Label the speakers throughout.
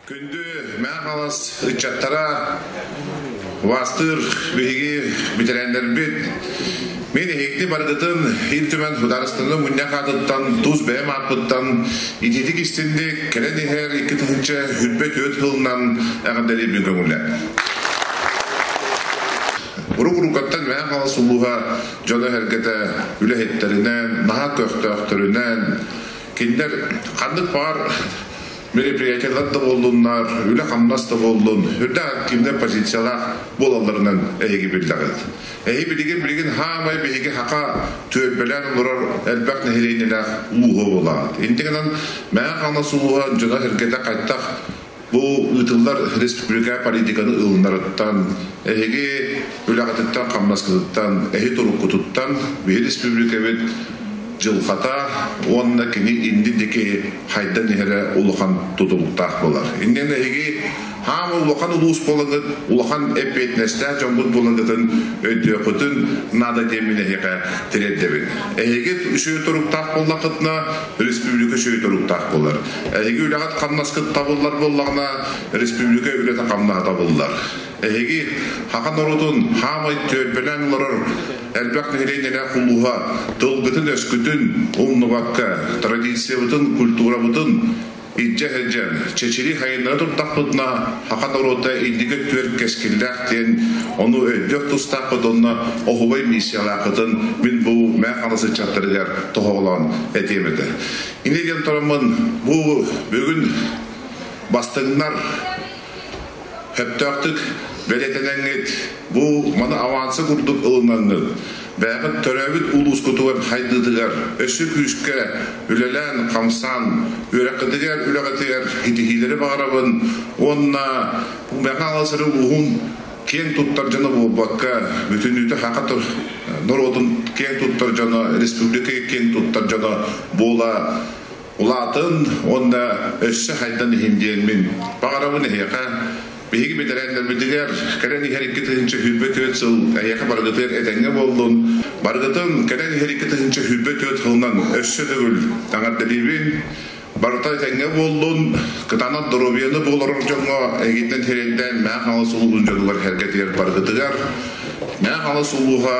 Speaker 1: Күндү Мэҥэ Хаҥалас ыччаттара, убаастыыр биһиги бэтэрээннэрбит, мин эһигини барыгытын Ил Түмэн Судаарыстыбаннай мунньах аатыттан, тус бэйэм ааппыттан итиитик истинник кэлэн иһэр 2024 сылынан эҕэрдэлиирбин көҥүллээн. Урук-уруккаттан Мэҥэ Хаҥалас улууһа дьоно-сэргэтэ үлэһиттэринэн, наһаа көхтөөхтөрүнэн, кинилэр ханнык баҕар мероприятиелар да буоллуннар, үлэ-хамнас да буоллун, үрдээх активнай позициялаах буолалларынан эһиги биллэҕит. Эһи билигин билигин хаамай биһиги хака түөлбэлээн олорор элбэх нэһилиэнньэлээх улууһу буолаҕыт. Инньэ гынан Мэҥэ Хаҥалас улууһа дьоно-сэргэтэ хайдах бу ыытыллар республика политиканы ылынарыттан, эһиги үлэҕититтэн-хамнаскытыттан, эһи туруккутуттан биһи республикабыт дьылҕата уонна кини иннин диэки хайдан иһэрэ улахан тутулуктаах буолар. Иннин эһиги хаама улахан улуус буолаҥыт, улахан эппиэтинэстээх дьоммут буолаҥытын өйдүөххүтүн наада диэммин эһиэхэ тириэрдэбин. Эһиги үчүгэй туруктаах буоллаххытына, республика үчүгэй туруктаах буолар. Эһиги үлэҕит хамнаскыт табыллар буоллаҕына, республика үлэтэ хамнаһа табыллар. Эһиги саха норуотун хаамай түөлбэлээн олорор элбэх нэһилиэнньэлээх улууһа тылгытын-өскүтүн умнубакка, традициябытын, культурабытын илдьэ сылдьан, чэчири хайыннара турдахпытына, саха норуота инники өттүгэр кэскиллээх диэн ону өйдүөх тустаахпыт уонна оһубай миссиялаахпытын мин бу Мэҥэ Хаҥалас ыччаттарыгар тоһоҕолоон этиэм этэ. Инньэ диэн тураммын бу бүгүн бастыҥнар сөптөөхтүк бэлиэтэнэҥҥит, бу маны аванса курдук ылынаҥҥыт, бэйэҕит төрөөбүт улуускутугар хайдыытыгар өссө күүскэ үлэлээн-хамсаан, үөрэххитигэр, үлэҕитигэр ситиһиилэри баҕарабын уонна Мэҥэ Хаҥалас эрэ улууһун киэн туттар дьоно буолбакка, бүтүннүүтэ саха норуотун киэн туттар дьоно, республика киэн туттар дьоно буола улаатын уонна өссө хайдан иһин диэн мин баҕарабын эһиэхэ. Биһиги бэтэрээннэрбитигэр кэлэн иһэр 2024 сыл эһиэхэ барыгытыгар этэҥҥэ буоллун. Барыгытын кэлэн иһэр 2024 сылынан өссө төгүл эҕэрдэлиибин. Барыта этэҥҥэ буоллун, кытаанах доруобуйаны буоларар дьоҥҥо эһигиттэн тириэрдээн Мэҥэ Хаҥалас улууһун дьонугар сэргэтигэр барыгытыгар Мэҥэ Хаҥалас улууһа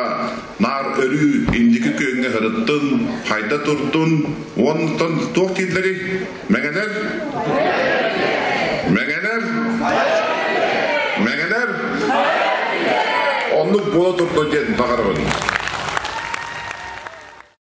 Speaker 1: наар өрүү инники күөҥҥэ сырыттын, хайда турдун, онтон туох дииллэрий? Мэҥэлэр? Мэҥэлэр? Мэҥэлэр? Оннук буола турдун диэн баҕарабын.